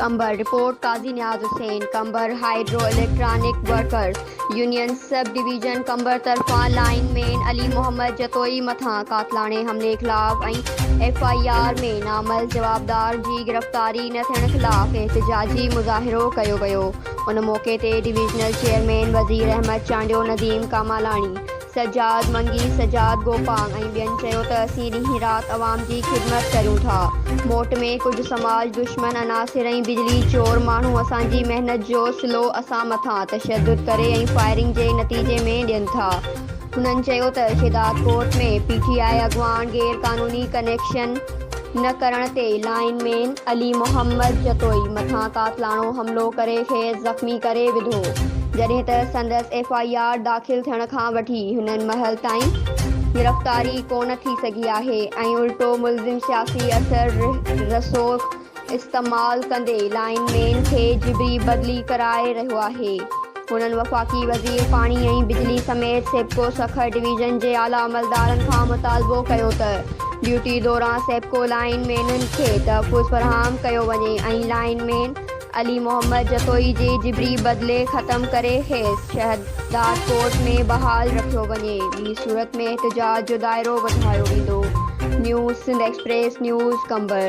Qambar, report, Qazi Niaz Hussain, Qambar hydro electronic workers union sub division Qambar طرفان line مين علي محمد جتوئي مٿان قاتلاڻي حملي خلاف ۽ F I R ۾ nominal جوابدار جي گرفتاري نه ٿيڻ خلاف احتجاجي مظاهرو ڪيو ويو ان موقعي تي ڊويزنل چيئرمين وزير احمد چانڊيو، نديم ڪامالاڻي، سجاد منگي، سجاد گوپانگ ۽ ٻين چيو ته اسين ڏينهن رات عوام جي خدمت ڪريون ٿا، موٽ ۾ ڪجهه سماج دشمن عناصر ۽ بجلي چور ماڻهو اسان جي محنت جو صلو اسان مٿان تشدد ڪري ۽ فائرنگ جي نتيجي ۾ ڏين ٿا. هنن چيو ته شهدادڪوٽ ۾ پي ٽي آء اڳواڻ غير قانوني ڪنيڪشن نه ڪرڻ تي لائين مين علي محمد جتوئي مٿان قاتلاڻو حملو ڪري کيس زخمي ڪري وڌو، جڏهن ته سندس ايف I R داخل ٿيڻ کان وٺي هن مهل تائين گرفتاري ڪونه ٿي سگهي آهي ۽ الٽو ملزم سياسي اثر رسوخ استعمال ڪندي لائين مين کي جبري بدلي ڪرائي رهيو آهي. هنن وفاقي وزير پاڻي ۽ بجلي سميت سيپڪو سکر ڊويزن جي اعليٰ عملدارن کان مطالبو ڪيو ته ڊيوٽي دوران سيپڪو لائين مينن کي تحفظ فراهم ڪيو وڃي ۽ لائين مين علي محمد جتوئي جي جبري بدلي ختم ڪري کيس شهدادڪوٽ ۾ بحال رکيو وڃي ٻي صورت ۾ احتجاج جو دائرو وڌايو ويندو. News Sindh express news Qambar.